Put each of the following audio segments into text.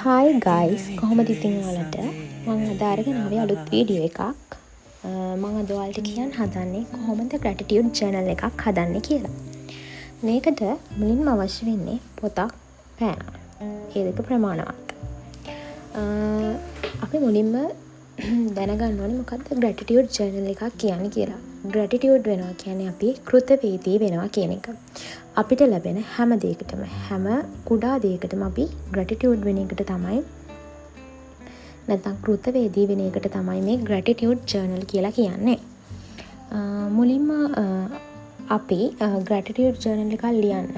Hi guys, කොහොමද ඉතින් ඔයාලට? මං අද අරගෙන ආවේ අලුත් වීඩියෝ එකක්. මං අද ඔයාලට කියන්න හදන්නේ කොහොමද ග්‍රැටිටියුඩ් ජර්නල් එකක් හදන්නේ කියලා. මේකට මුලින්ම අවශ්‍ය වෙන්නේ පොතක්, පෑනක්. ඒ දෙක ප්‍රමාණවත්. අපි මුලින්ම දැනගන්න ඕනේ මොකද්ද ග්‍රැටිටියුඩ් ජර්නල් එකක් කියන්නේ කියලා. ග්‍රැටිටියුඩ් වෙනවා කියන්නේ අපි කෘතවේදී වෙනවා කියන එක. අපිට ලැබෙන හැම දෙයකටම, හැම කුඩා දෙයකටම අපි ග්‍රැටිටියුඩ් වෙන එකට තමයි, නැත්නම් කෘතවේදී වෙන එකට තමයි මේ ග්‍රැටිටියුඩ් ජර්නල් කියලා කියන්නේ. මුලින්ම අපි ග්‍රැටිටියුඩ් ජර්නල් එකක් ලියන්න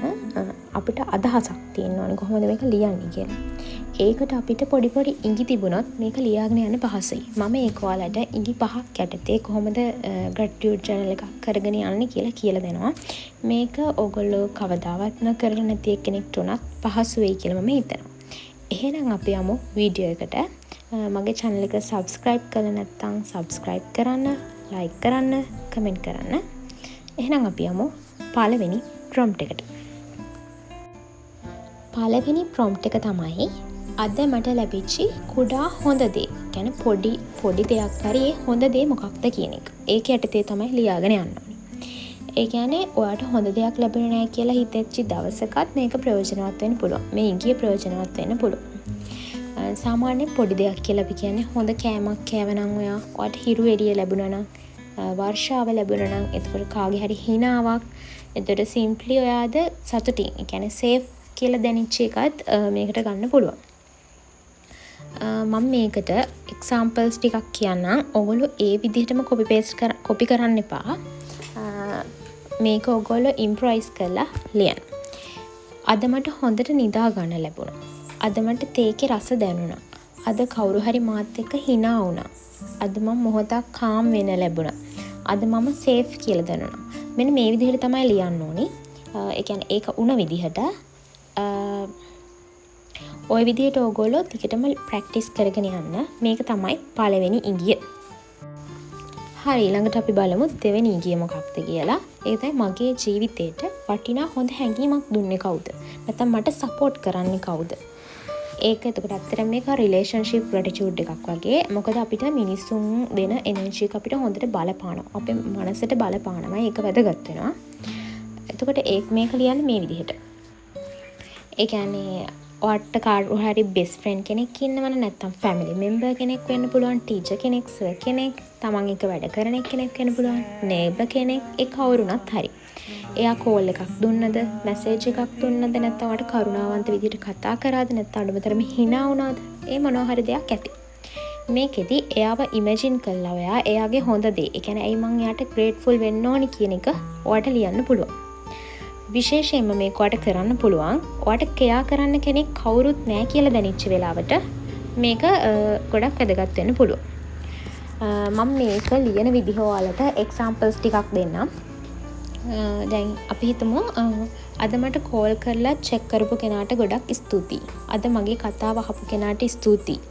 අපිට අදහසක් තියෙන්න ඕනේ කොහොමද මේක ලියන්නේ කියලා. ඒකට අපිට පොඩි පොඩි ඉඟි තිබුණොත් මේක ලියාගෙන යන්න පහසුයි. මම ඒක ඔයාලට ඉඟි පහක් යටතේ කොහොමද ග්‍රැටිටියුඩ් ජර්නල් එකක් කරගෙන යන්නේ කියලා කියලා දෙනවා. මේක ඔයගොල්ලෝ කවදාවත්ම කරලා නැති එක්කෙනෙක්ට උනත් පහසු වෙයි කියලා මම හිතනවා. එහෙනම් අපි යමු වීඩියෝ එකට. මගේ channel එක subscribe කරලා නැත්නම් subscribe කරන්න, like කරන්න, comment කරන්න. එහෙනම් අපි යමු පළවෙනි ප්‍රොම්ප්ට් එකට. පළවෙනි ප්‍රොම්ප්ට් එක තමයි අද මට ලැබිච්ච කුඩා හොඳ දේ. කියන්නේ පොඩි පොඩි දෙයක් හරි ඒ හොඳ දේ මොකක්ද කියන එක. ඒක යටතේ තමයි ලියාගෙන යන්න ඕනේ. ඒ කියන්නේ ඔයාට හොඳ දෙයක් ලැබුණේ නෑ කියලා හිතෙච්ච දවසකත් මේක ප්‍රයෝජනවත් වෙන්න පුළුවන්. මේ ඉඟිය ප්‍රයෝජනවත් වෙන්න පුළුවන්. සාමාන්‍යයෙන් පොඩි දෙයක් කියලා අපි කියන්නේ හොඳ කෑමක් කෑවනම් ඔයා, ඔයාට හිරු එළිය ලැබුණා නම්, වර්ෂාව ලැබුණා නම්, එතකොට කාගේ හරි හිනාවක්, එතකොට සිම්ප්ලි ඔයාද සතුටින්, ඒ කියන්නේ සේෆ් කියලා දැනෙච්ච එකත් මේකට ගන්න පුළුවන්. මම මේකට එක්සාම්පල්ස් ටිකක් කියන්නම්. ඔගොල්ලෝ ඒ විදිහටම කොපි පේස්ට් කොපි කරන්න එපා. මේක ඔගොල්ලෝ ඉම්ප්‍රොවයිස් කරලා ලියන්න. අද මට හොඳට නිදා ගන්න ලැබුණා. අද මට තේකේ රස දැනුණා. අද කවුරු හරි මාත් එක්ක හිනා වුණා. අද මම මොහොතක් කාම් වෙන්න ලැබුණා. අද මම සේෆ් කියලා දැනුණා. මෙන්න මේ විදිහට තමයි ලියන්න ඕනි. ඒ කියන්නේ ඒක උන විදිහට. ඔය විදිහට ඕගොල්ලෝ දිගටම ප්‍රැක්ටිස් කරගෙන යන්න. මේක තමයි පළවෙනි ඉඟිය. හරි, ඊළඟට අපි බලමු දෙවෙනි ඉඟිය මොකක්ද කියලා. ඒ තමයි මගේ ජීවිතේට වටිනා හොඳ හැඟීමක් දුන්නේ කවුද? නැත්නම් මට සපෝට් කරන්නේ කවුද? ඒක එතකොට ඇත්තටම මේක රිලේෂන්ෂිප් ග්‍රැටිටියුඩ් එකක් වගේ. මොකද අපිට මිනිස්සුන් දෙන එනර්ජි එක අපිට හොඳට බලපානවා. අපේ මනසට බලපානවා. ඒක වැදගත් වෙනවා. එතකොට මේක ලියන්න මේ විදිහට. ඒ කියන්නේ ඔයාට කාරු හරි බෙස්ට් ෆ්‍රෙන්ඩ් කෙනෙක් ඉන්නවනේ, නැත්නම් ෆැමිලි මෙම්බර් කෙනෙක් වෙන්න පුළුවන්, ටීචර් කෙනෙක්, සර් කෙනෙක්, තමන් එක්ක වැඩ කරන කෙනෙක් වෙන්න පුළුවන්, නේබර් කෙනෙක්, ඒ කවුරුනත් හරි. එයා කෝල් එකක් දුන්නද, මැසේජ් එකක් දුන්නද, නැත්නම් ඔයාට කරුණාවන්ත විදිහට කතා කරාද, නැත්නම් අඩුම තරමේ හිනා වුණාද, ඒ මොනවා හරි දෙයක් ඇති. මේකෙදි එයාව ඉමේජින් කරලා ඔයා එයාගේ හොඳ දේ, ඒ කියන්නේ ඇයි මං එයාට ග්‍රේට්ෆුල් වෙන්න ඕනි කියන එක ඔයාට ලියන්න පුළුවන්. විශේෂයෙන්ම මේක ඔයාට කරන්න පුළුවන් ඔයාට කෙයා කරන්න කෙනෙක් කවුරුත් නෑ කියලා දැනෙච්ච වෙලාවට මේක ගොඩක් වැදගත් වෙන්න පුළුවන්. මම මේක ලියන විදිහ ඔයාලට එක්සාම්පල්ස් ටිකක් දෙන්නම්. දැන් අපි හිතමු අද මට කෝල් කරලා චෙක් කරපු කෙනාට ගොඩක් ස්තුතියි. අද මගේ කතාව අහපු කෙනාට ස්තුතියි.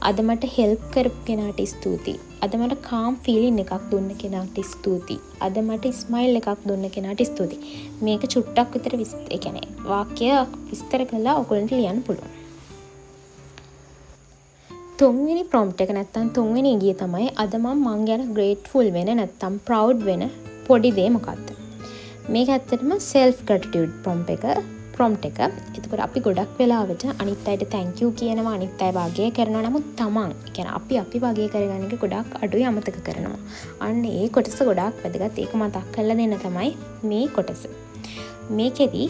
අද මට හෙල්ප් කරපු කෙනාට ස්තුතියි. අද මට කාම් ෆීලිං එකක් දුන්න කෙනාට ස්තුතියි. අද මට ස්මයිල් එකක් දුන්න කෙනාට ස්තුතියි. මේක චුට්ටක් විතර ඒ කියන්නේ වාක්‍ය විස්තර කරලා ඔයගොල්ලන්ට ලියන්න පුළුවන්. තුන්වෙනි ප්‍රොම්ප්ට් එක නැත්තම් තුන්වෙනි ඉඟිය තමයි අද මං ගැන ග්‍රේට්ෆුල් වෙන නැත්තම් ප්‍රවුඩ් වෙන පොඩි දේ මොකක්ද? මේක ඇත්තටම සෙල්ෆ් ග්‍රැටිටියුඩ් ප්‍රොම්ප්ට් එක. එතකොට අපි ගොඩක් වෙලාවට අනිත් අයට thank you කියනවා, අනිත් අය වගේ කරනවා. නමුත් තමන්, ඒ කියන්නේ අපි වගේ කරගන්න එක ගොඩක් අඩුයි, අමතක කරනවා. අන්න ඒ කොටස ගොඩාක් වැදගත්. ඒක මතක් කරලා දෙන්න තමයි මේ කොටස. මේකෙදි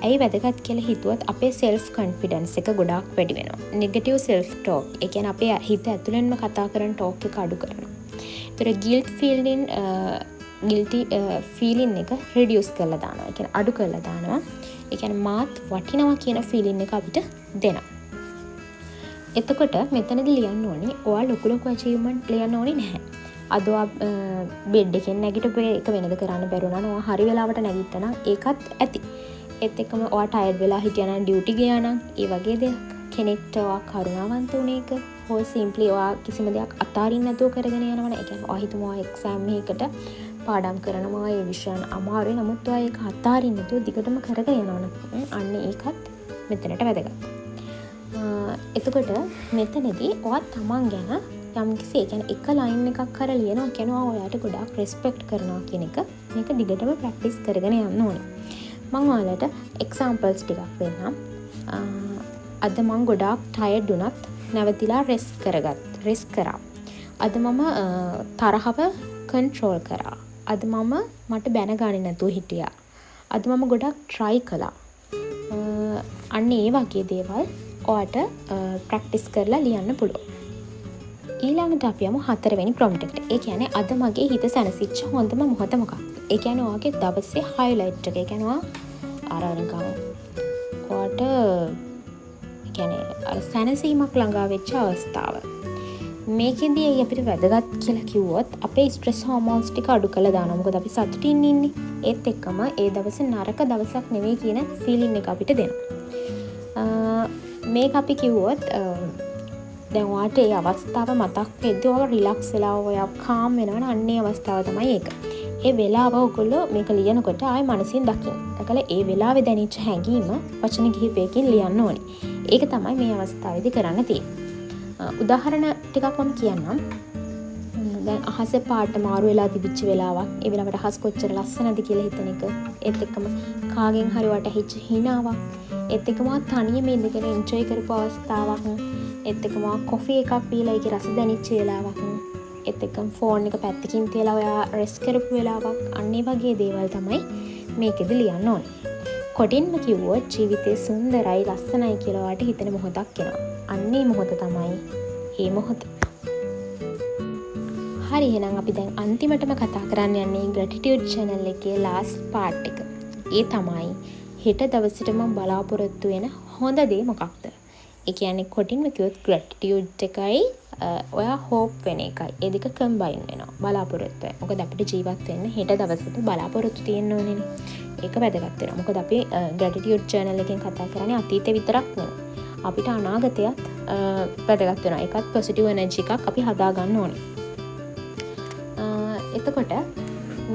ඇයි වැදගත් කියලා හිතුවත් අපේ සෙල්ෆ් කොන්ෆිඩන්ස් එක ගොඩාක් වැඩි වෙනවා. නෙගටිව් සෙල්ෆ් ටෝක්, ඒ කියන්නේ අපේ හිත ඇතුළෙන්ම කතා කරන ටෝක් එක අඩු කරනවා. ඒතර ගිල්ට් ෆීලිං, ගිල්ටි ෆීලිං එක රිඩියුස් කරලා දානවා. ඒ කියන්නේ අඩු කරලා දානවා. ඒ කියන්නේ මාත් වටිනවා කියන ෆීලිං එක අපිට දෙනවා. එතකොට මෙතනදි ලියන්න ඕනේ ඔයා ලොකු ලොකු ඇචීව්මන්ට් ලියන්න ඕනේ නැහැ. අද ඔයා බෙඩ් එකෙන් නැගිටපු එක වෙනද කරන්න බැරුණා නම් ඔයා හරි වෙලාවට නැගිට්ටා නම් ඒකත් ඇති. ඒත් එක්කම ඔයා ටයර්ඩ් වෙලා හිටියා නම් ඩියුටි ගියා නම් ඒ වගේ දෙයක්. කෙනෙක්ට ඔයා කරුණාවන්ත වුණ එක, හෝ සිම්ප්ලි ඔයා කිසිම දෙයක් අතාරින්න නැතුව කරගෙන යනවනේ. ඒ කියන්නේ ඔයා හිතමු ඔයා එක්සෑම් එකකට පාඩම් කරනවා, ඒ විෂයන් අමාරුයි. නමුත් ඔයා ඒක අතාරින්න නැතුව දිගටම කරගෙන යනවනේ. අන්න ඒකත් මෙතනට වැදගත්. එතකොට මෙතනදී ඔයා තමන් ගැන යම්කිසි, ඒ කියන්නේ එක ලයින් එකක් හරි ලියනවා කියනවා ඔයාට ගොඩාක් රෙස්පෙක්ට් කරනවා කියන එක. මේක දිගටම ප්‍රැක්ටිස් කරගෙන යන්න ඕනේ. මං ඔයාලට එක්සාම්පල්ස් ටිකක් දෙන්නම්. අද මං ගොඩාක් ටයර්ඩ් වුණත් නැවතිලා රෙස්ට් කරා. අද මම තරහව කන්ට්‍රෝල් කරා. අද මම මට බැන ගන්නේ නැතුව හිටියා. අද මම ගොඩක් ට්‍රයි කළා. අන්න ඒ වගේ දේවල් ඔයාට ප්‍රැක්ටිස් කරලා ලියන්න පුළුවන්. ඊළඟට අපි යමු හතරවෙනි ප්‍රොම්ප්ට් එකට. ඒ කියන්නේ අද මගේ හිත සැනසිච්ච හොඳම මොහොත මොකක්ද? ඒ කියන්නේ ඔයාගේ දවසේ හයිලයිට් එක. ඒ කියන්නේ ඔයා අර නිකන් ඔයාට ඒ කියන්නේ අර සැනසීමක් ළඟා වෙච්ච අවස්ථාව. මේකෙදී ඇයි අපිට වැදගත් කියලා කිව්වොත් අපේ ස්ට්‍රෙස් හෝමෝන්ස් ටික අඩු කරලා දානවා. මොකද අපි සතුටින් ඉන්නේ. ඒත් එක්කම ඒ දවසේ නරක දවසක් නෙවෙයි කියන ෆීලිං එක අපිට දෙනවා. මේක අපි කිව්වොත් දැන් ඔයාට ඒ අවස්ථාව මතක් වෙද්දී ඔයා රිලැක්ස් වෙලා ඔයා කාම් වෙනවනේ, අන්න ඒ අවස්ථාව තමයි ඒක. ඒ වෙලාව ඔයගොල්ලෝ මේක ලියනකොට ආයෙ මනසින් දකින්න. දැකලා ඒ වෙලාවේ දැනෙච්ච හැඟීම වචන කිහිපයකින් ලියන්න ඕනේ. ඒක තමයි මේ අවස්ථාවේදී කරන්න තියෙන්නේ. උදාහරණ ටිකක් මම කියන්නම්. දැන් අහස පාට මාරු වෙලා තිබිච්ච වෙලාවක්, ඒ වෙලාවට අහස් කොච්චර ලස්සනද කියලා හිතන එක, ඒත් එක්කම කාගෙන් හරි ඔයාට ඇහිච්ච හිනාවක්, ඒත් එක්කම ඔයා තනියම ඉඳගෙන එන්ජොයි කරපු අවස්ථාවක්, ඒත් එක්කම ඔයා කොෆි එකක් බීලා ඒකේ රස දැනෙච්ච වෙලාවක්, ඒත් එක්කම ෆෝන් එක පැත්තකින් තියලා ඔයා රෙස්ට් කරපු වෙලාවක්, අන්න ඒ වගේ දේවල් තමයි මේකෙදි ලියන්න ඕනේ. කොටින්ම කිව්වොත් ජීවිතේ සුන්දරයි ලස්සනයි කියලා ඔයාට හිතෙන මොහොතක් එනවා. අන්න ඒ මොහොත තමයි ඒ මොහොත. හරි, එහෙනම් අපි දැන් අන්තිමටම කතා කරන්න යන්නේ ග්‍රැටිටියුඩ් චැනල් එකේ ලාස්ට් පාර්ට් එක. ඒ තමයි හෙට දවසට මම බලාපොරොත්තු වෙන හොඳ දේ මොකක්ද? ඒ කියන්නේ කොටින්ම කිව්වොත් ග්‍රැටිටියුඩ් එකයි ඔයා හෝප් වෙන එකයි. ඒ දෙක කම්බයින් වෙනවා. බලාපොරොත්තු වෙන. මොකද අපිට ජීවත් වෙන්න හෙට දවසට බලාපොරොත්තු තියෙන්න ඕනේනේ. ඒක වැදගත් වෙනවා. මොකද අපි ග්‍රැටිටියුඩ් ජර්නල් එකෙන් කතා කරන්නේ අතීතේ විතරක් නෙවෙයි. අපිට අනාගතයත් වැදගත් වෙනවා. ඒකත් පොසිටිව් එනර්ජි එකක් අපි හදා ගන්න ඕනේ. එතකොට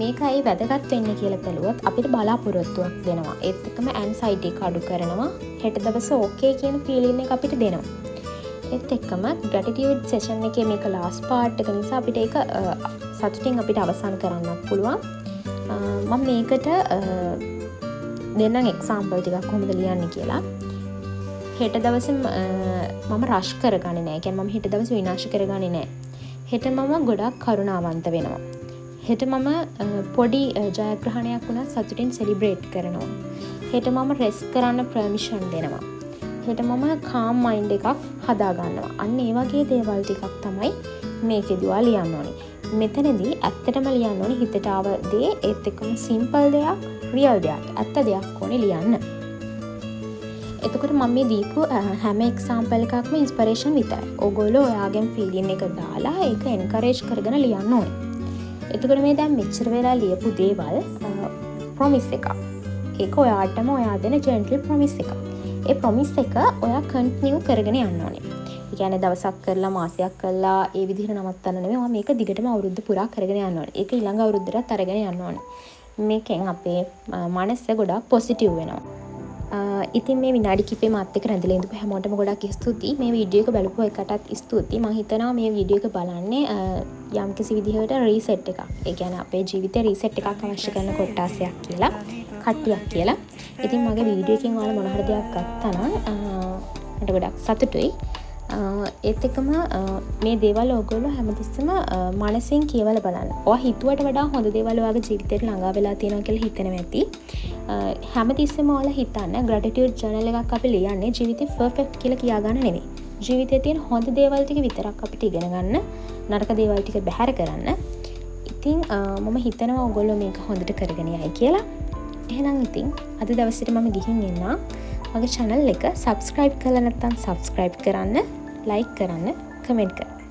මේක ඇයි වැදගත් වෙන්නේ කියලා බැලුවොත් අපිට බලාපොරොත්තුවක් දෙනවා. ඒත් එක්කම ඇන්සයිටි එක අඩු කරනවා. හෙට දවස ඕකේ කියන ෆීලිං එක අපිට දෙනවා. ඒත් එක්කම ග්‍රැටිටියුඩ් සෙෂන් එකේ මේක ලාස්ට් පාර්ට් එක නිසා අපිට ඒක සතුටින් අපිට අවසන් කරන්නත් පුළුවන්. මම මේකට දෙන්නම් එක්සාම්පල් ටිකක් කොහොමද ලියන්නේ කියලා. හෙට දවසේ මම රෂ් කරගන්නේ නෑ. ඒ කියන්නේ මම හෙට දවසේ විනාශ කරගන්නේ නෑ. හෙට මම ගොඩක් කරුණාවන්ත වෙනවා. හෙට මම පොඩි ජයග්‍රහණයක් වුණත් සතුටින් සෙලිබ්‍රේට් කරනවා. හෙට මම රෙස්ට් කරන්න පර්මිෂන් දෙනවා. හෙට මම කාම් මයින්ඩ් එකක් හදා ගන්නවා. අන්න ඒ වගේ දේවල් ටිකක් තමයි මේකෙදි ඔයා ලියන්න ඕනේ. මෙතනදී ඇත්තටම ලියන්න ඕනේ හිතට ආව දේ, ඒත් එක්කම සිම්පල් දෙයක්, රියල් දෙයක්, ඇත්ත දෙයක් ඕනේ ලියන්න. එතකොට මම මේ දීපු හැම එක්සාම්පල් එකක්ම ඉන්ස්පිරේෂන් විතරයි. ඔයගොල්ලෝ ඔයාගෙන් ෆීලිං එක දාලා ඒක එන්කරේජ් කරගෙන ලියන්න ඕනේ. එතකොට මේ දැන් මෙච්චර වෙලා ලියපු දේවල් ප්‍රොමිස් එකක්. ඒක ඔයාටම ඔයා දෙන ජෙන්ටල් ප්‍රොමිස් එකක්. ඒ ප්‍රොමිස් එක ඔයා කන්ටිනියු කරගෙන යන්න ඕනේ. ඒ කියන්නේ දවසක් කරලා මාසයක් කරලා ඒ විදිහට නවත්තන්න නෙමෙයි. ඔයා මේක දිගටම අවුරුද්ද පුරා කරගෙන යන්න ඕනේ. ඒක ඊළඟ අවුරුද්දටත් අරගෙන යන්න ඕනේ. මේකෙන් අපේ මනස ගොඩාක් පොසිටිව් වෙනවා. ඉතින් මේ විනාඩි කිහිපේ මාත් එක්ක රැඳිලා ඉඳපු හැමෝටම ගොඩක් ස්තුතියි. මේ වීඩියෝ එක බලපු එකටත් ස්තුතියි. මං හිතනවා මේ වීඩියෝ එක බලන්නේ යම්කිසි විදිහකට රීසෙට් එකක්. ඒ කියන්නේ අපේ ජීවිතේ රීසෙට් එකක් අවශ්‍ය කරන කොට්ටාසයක් කියලා, කට්ටියක් කියලා. ඉතින් මගේ වීඩියෝ එකෙන් ඔයාලා මොන හරි දෙයක් ගත්තා නම් මට ගොඩක් සතුටුයි. ඒත් එක්කම මේ දේවල් ඔයගොල්ලෝ හැමතිස්සෙම මනසින් කියවලා බලන්න. ඔයා හිතුවට වඩා හොඳ දේවල් ඔයාගේ ජීවිතේට ළඟා වෙලා තියෙනවා කියලා හිතෙනවා ඇති. හැමතිස්සෙම ඔයාලා හිතන්න ග්‍රැටිටියුඩ් ජර්නල් එකක් අපි ලියන්නේ ජීවිතේ පර්ෆෙක්ට් කියලා කියා ගන්න නෙමෙයි. ජීවිතේ තියෙන හොඳ දේවල් ටික විතරක් අපිට ඉගෙන ගන්න, නරක දේවල් ටික බැහැර කරන්න. ඉතින් මම හිතනවා ඔයගොල්ලෝ මේක හොඳට කරගෙන යයි කියලා. එහෙනම් ඉතින් අද දවසේට මම ගිහින් එන්නම්. මගේ channel එක subscribe කරලා නැත්නම් subscribe කරන්න, like කරන්න, comment කරන්න.